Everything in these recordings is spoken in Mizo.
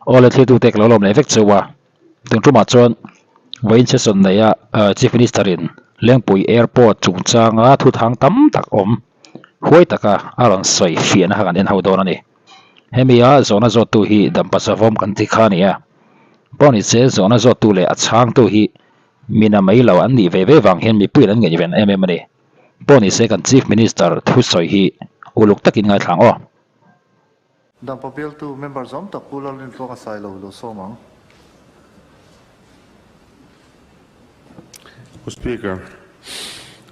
Aw le thlirtute ka lo lawm leh vek cheu a, tun tumah chuan vawiin session neia Chief Minister in Lengpui Airport chungchanga thuthang tam tak awm huai taka a rawn sawi fiahna kha kan en ho dawn a ni. Hemi a zawhna zawttu hi Dampa Savawm kan ti kha a ni a, pawh ni se zawhna zawttu leh a chhangtu hi mina mai lo an nih ve ve vang hian mipuiin an ngaihven em em a ni. Pawh ni se kan Chief Minister thusawi hi uluk takin ngaithla ang aw. Dampa bialtu member zawm tak Pu Lalrintluanga Sailo lo sawm ang. Pu Speaker,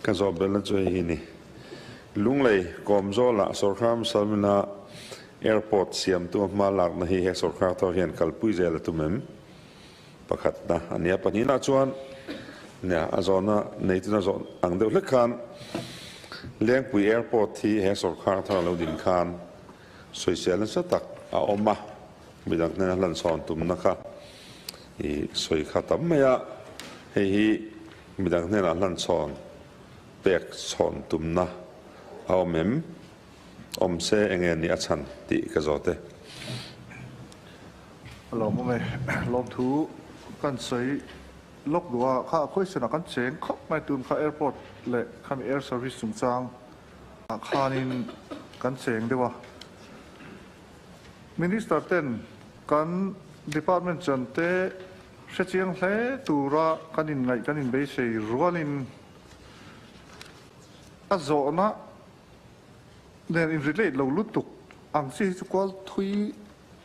ka zawh belna chu hei hi ni. Lunglei Kawmzawlah sawrkar hmasa Airport siamtu a hma lakna hi he sawrkar thar hian kalpui zel a tum em? Pakhatna a nia. Pahnihna chuan nia a zawhna neituna zawh ang deuh hlek khan Lengpui Airport hi he sawrkar thar a lo din khan sawisel nasa tak a awm a, midang hnena hlanchhawn tumna kha i sawi kha tam mai a, hei hi midang hnenah hlanchhawn pek chhawn tumna a awm em? Awm se enge ni a chhan tih ka zawt e. A lawmawm e. Lawmthu kan sawi lawk duh a, kha a question ah kan cheng khawp mai tun kha airport leh khami air service chungchang ah khanin kan cheng deuh a. Minister ten kan department chan te hrechiang hle tura kan inngaih kan inbeisei rualin a zawhna nen in relate lo lutuk ang chi hi chu kual thui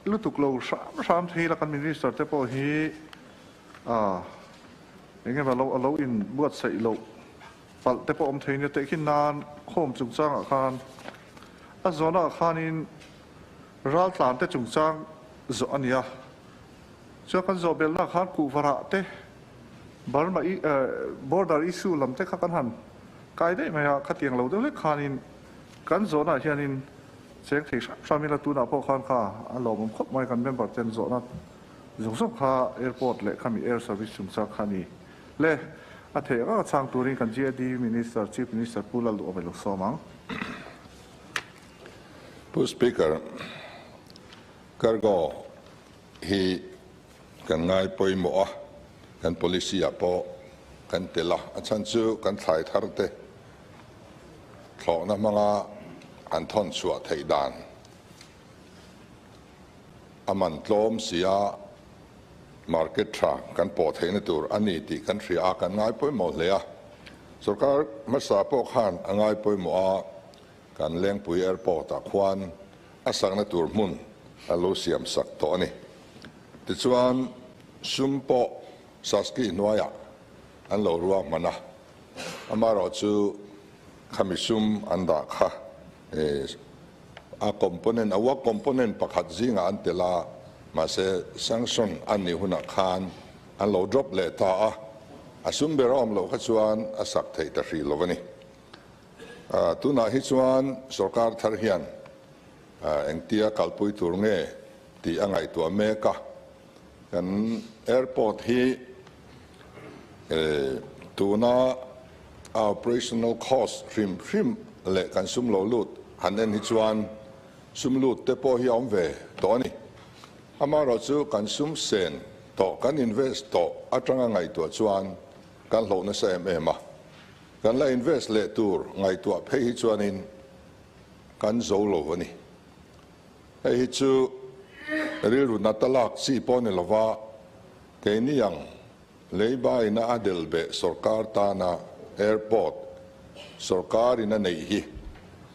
lutuk lo hram hram thei la kan minister te pawh hi ah eng emaw lo alo in buatsaih loh palh te pawh awm thei nia tehkhin nan home chungchang ah khan a zawhna ah khanin raltlan te chungchang zawh a ni a chuan kan zawh belhna ah khan kuhvarah te Burma i border issue lam te kha kan han kai daih mai a, khatiang lo deuh hlek khanin kan zawhnaah hianin cheng thei hram hram ila tunah pawh khan kha a lawmawm khawp mai kan member ten zawhna zawng zawng kha airport leh khami air service chungchang kha a ni le a theih ang a chhang turin kan GAD Minister Chief Minister Pu Lalduhawm a lo sawm ang. Pu Speaker, cargo hi Kan ngai pawimawh a, kan policy ah pawh kan tel a, a chhan chu kan thlai thar te thlawhna hmanga an thawn chhuah theih dan a man tlawm si a, market tha kan pawh theihna tur a ni tih kan hria a, kan ngai pawimawh hle a. Sorkar hmasa pawh khan a ngai pawimawh a, kan Lengpui Airport ah khuan a sakna tur hmun a lo siam sak tawh a ni. Tichuan, sum pawh Saski hnuaiah an lo ruahman a, amaherawhchu khami sum an dah kha a component, a work component pakhat zingah an tel a, mahse sanction an nih hunah khan an lo drop leh ta a, a sum ber a awm loh kha chuan a sak theih ta hrih lo a ni. Tunah hi chuan sorkar thar hian engtia kalpui tur nge tih a ngaihtuah mek a, kan airport hi tuna a operational cost hrim hrim leh kan sum lo lut han en hi chuan sum lut te pawh hi a awm ve tawh a ni. Amaherawhchu kan sum sen tawh, kan invest tawh atanga ngaihtuah chuan kan hloh nasa em em a, kan la invest leh tur ngaihtuah phei hi chuanin kan zo lo a ni. Hei hi chu rilru nata lak chi pawh ni lova, keini ang leiba ina a del beh sorkar tana airport sorkar in a neih hi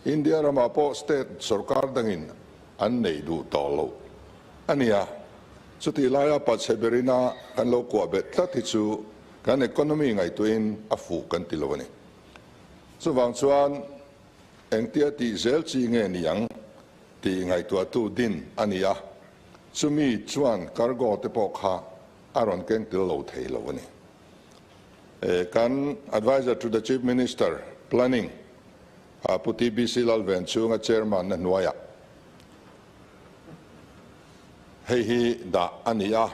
India ramah pawh state sorkar dangin an neih duh tawh loh a nia. Chutih laia pachhe berina kan lo kuah bet tlat hi chu kan economy ngaihtuahin a fuh kan ti lo a ni. Chuvang chuan Engtia tih zel chi nge ni ang tih ngaihtuahtu din a ni a, chumi chuan cargo te pawh kha a rawn keng tel lo thei lo a ni. Kan Adviser to the Chief Minister, Planning, Pu TBC Lalven chhunga Chairman na hnuaiah hei hi dah a ni a,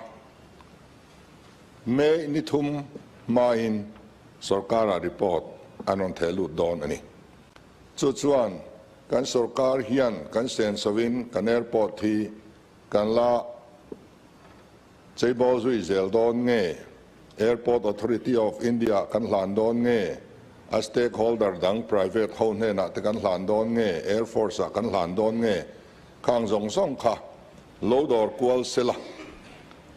May ni thum hmain sorkara report an rawn theh lut dawn a ni. Chu chuan kan sorkar hian kan senso in kan airport hi kan la Cheibawl zui zel dawn nge? Airport Authority of India kan hlan dawn nge? A stakeholder dang private ho hnenah te kan hlan dawn nge? Air Force ah kan hlan dawn nge? Khang zawng zawng kha lo dawr kual sela.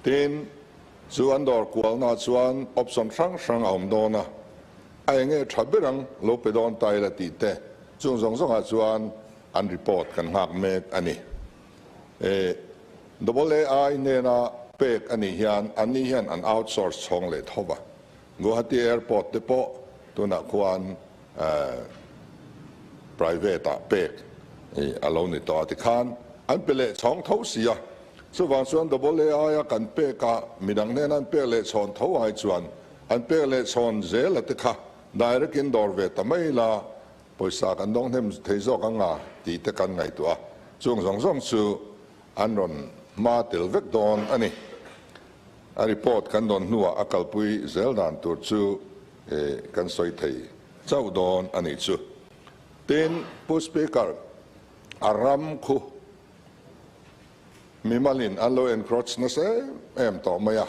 Tin, chu an dawr kualna chuan option hrang hrang a awm dawn a, a enge tha ber ang lo pe dawn ta ila tih te chung zawng zawngah chuan an report kan nghak mek a ni. E Double AI nena pek a nih hian anni hian an outsource chhawng leh tho va. Guwahati Airport te pawh tunah khuan private ah pek a lo ni tawh a tikhan an pe leh chhawng tho si a. Chuvang chuan Double AI a kan pek a midang hnena an pek leh chhawn tho ai chuan an pek leh chhawn zel a te kha direct in dawr ve ta mai la Pawisa kan dawng hnem thei zawk ang a tih te kan ngaihtuah a, chung zawng zawng chu an rawn hma tel vek dawn a ni. A report kan dawn hnuah a kalpui zel dan tur chu kan sawi thei chauh dawn a nih chu. Tin, Pu Speaker, a ram khu mimalin an lo encroach nasa em em tawh mai a,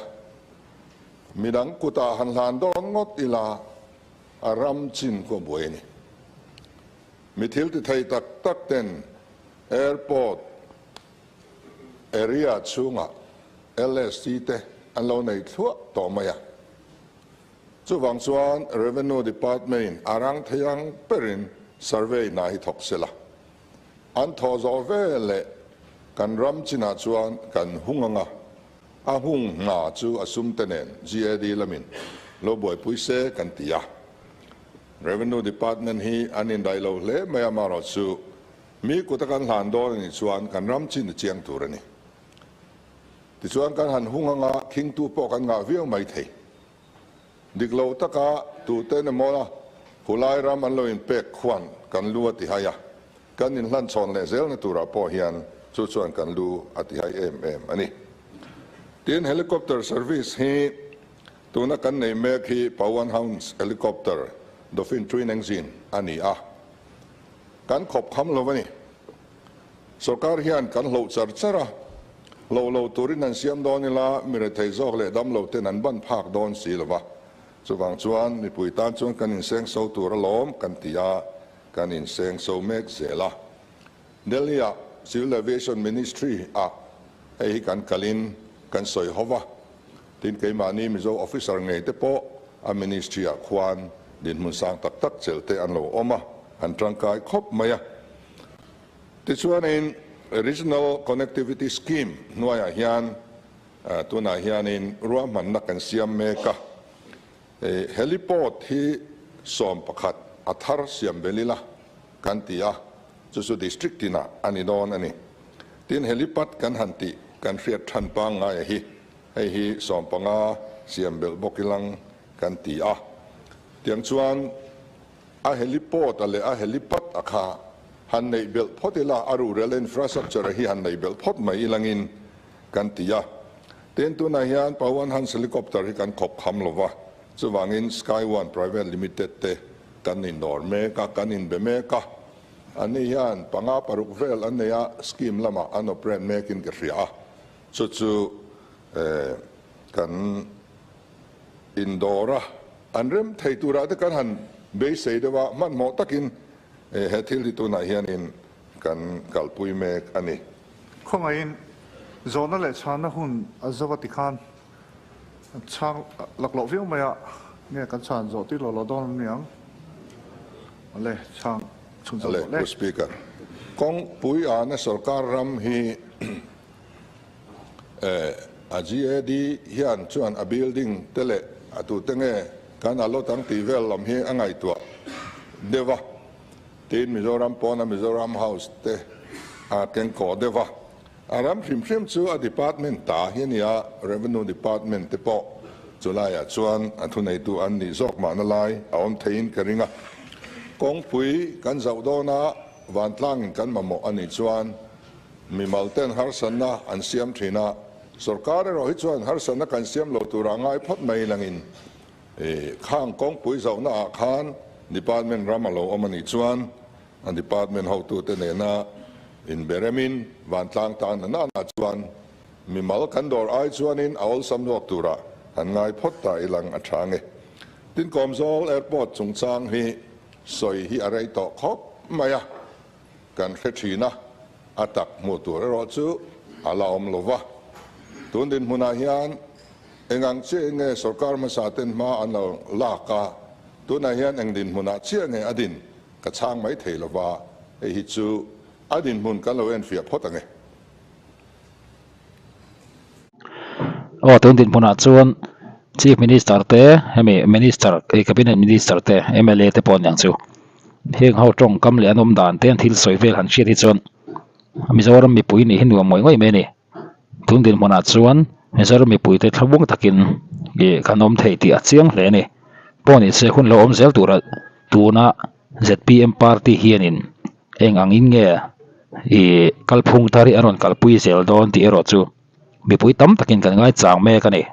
midang kutah han hlan dawn ngawt ila, A ram chin khaw buai a ni. Mi thil ti thei tak tak ten airport area chhungah LST te an lo nei thluah tawh mai a. Chuvang chuan Revenue Department in a rang thei ang berin survey hna hi thawk sela. An thawh zawh veleh kan ram chinah chuan kan hung ang a. A hung hna chu a sum te nen GAD lamin lo buaipui se kan ti a. Revenue Department hi an indaih lo hle mai a, marawh chu mi kuta kan hlan dawn a nih chuan kan ram chin a chiang tur a ni. Tichuan kan han hung anga khingtu pawh kan ngah viau mai thei. Dik lo taka tuten emaw la hulai ram an lo inpek khuan kan lu a ti hai a, kan inhlan chhawn leh zelna turah pawh hian chu chuan kan lu a ti hai em em a ni. Tin, helicopter service hi tuna kan nei mek hi Pawan Hans Helicopter Dauphin Twin Engine a ni a, kan khawp kham lo a ni. Sorkar hian kan hloh char char a, hloh lo turin an siam dawn ila mi rethei zawk leh dam lo ten an ban phak dawn si lo va. Chuvang chuan mipui tan chuan kan inseng so tur alawm kan ti a, kan inseng so mek zel a. Delhi ah Civil Aviation Ministry ah hei hi kan kalin kan sawi ho va, tin keimahni Mizo officer ngei te pawh a ministry ah khuan dinhmun sang tak tak chelh te an lo awm a, an tangkai khawp mai a. Tichuanin Regional Connectivity Scheme hnuaiah hian tunah hianin ruahmanna kan siam mek a. Heliport hi 11 a thar siam bel ila kan ti a, chu chu district tinah a ni dawn a ni. Tin, helipad kan han tih kan hriat than pangngaia hi hei hi 15 siam belh bawk ilang kan ti a. Tiang chuan A heliport a leh a helipad a kha han neih belh phawt ila, a rural infrastructure hi han neih belh phawt mai ilangin kan ti a. Tin, tunah hian Pawan Hans helicopter hi kan khawp kham lo va, chuvangin Sky One Private Limited te kan innawr mek a, kan inbe mek a. Anni hian panga paruk vel an nei a, scheme lamah an operate mekin ka hria a, chu chu kan indawr a. An rem thei turah te kan han beisei deuh a, hmanhmawh takin he thil hi tunah hianin kan kalpui mek a ni. Khawngaihin zawhna leh chhanna hun a zo a tikhan chhang lak loh viau mai a, nge kan chhan zawh tir lo lo dawn an ni ang. Awle, chhang chhun zawh tawh le. Pu Speaker, kawngpui ana sorkar ram hi A GAD hian chuan a building te leh a tute nge kan allot ang tih vel lam hi a ngaihtuah deuh a, tin Mizoram pawna Mizoram House te a kengkawh deuh a. A ram hrim hrim chu a department ta hi a ni a, Revenue Department te pawh chulaiah chuan a thuneitu an nih zawk mahna lai a awm theiin ka ring a. Kawngpui kan zauh dawna vantlangin kan mamawh a nih chuan Mimal ten harsatna an siam thin a, sorkar erawh hi chuan harsatna kan siam lo turah ngai phawt mai langin khang kawngpui zauhna ah khan department ram a lo awm a nih chuan a department hotute nena inberemin vantlang tan na nana chuan Mimal kan dawr ai chuanin a awlsam zawk turah han ngai phawt ta ilang a tha nge. Tin Kawmzawl Airport chungchang hi sawi hi a rei tawh khawp mai a, kan hre thin a, a tak hmuh tur erawh chu a la awm lo va. Tun dinhmunah hian engang chiah nge sorkar hmasa ten hma an lo lak a, tunah hian eng dinhmunah chiah nge a din ka chhang mai thei lo va, hei hi chu a dinhmun kan lo enfiah phawt ang e. Aw tun dinhmunah chuan Chief Minister te hemi Minister eh Cabinet Minister te mla te pawh aniang chu heng ho tawngkam leh an awm dan te an thil sawi vel han hriat hi chuan Mizoram mipui nih hi nuam ngawih ngawih mai a ni. Tun dinhmunah chuan Mizoram mipui te thlamuang takin ih kan awm thei tih a chiang hle a ni. Pawh ni se hun lo awm zel tura tuna zpm party hianin eng angin nge ih kalphung thar hi a rawn kalpui zel dawn tih erawh chu mipui tam takin kan ngaichang mek a ni.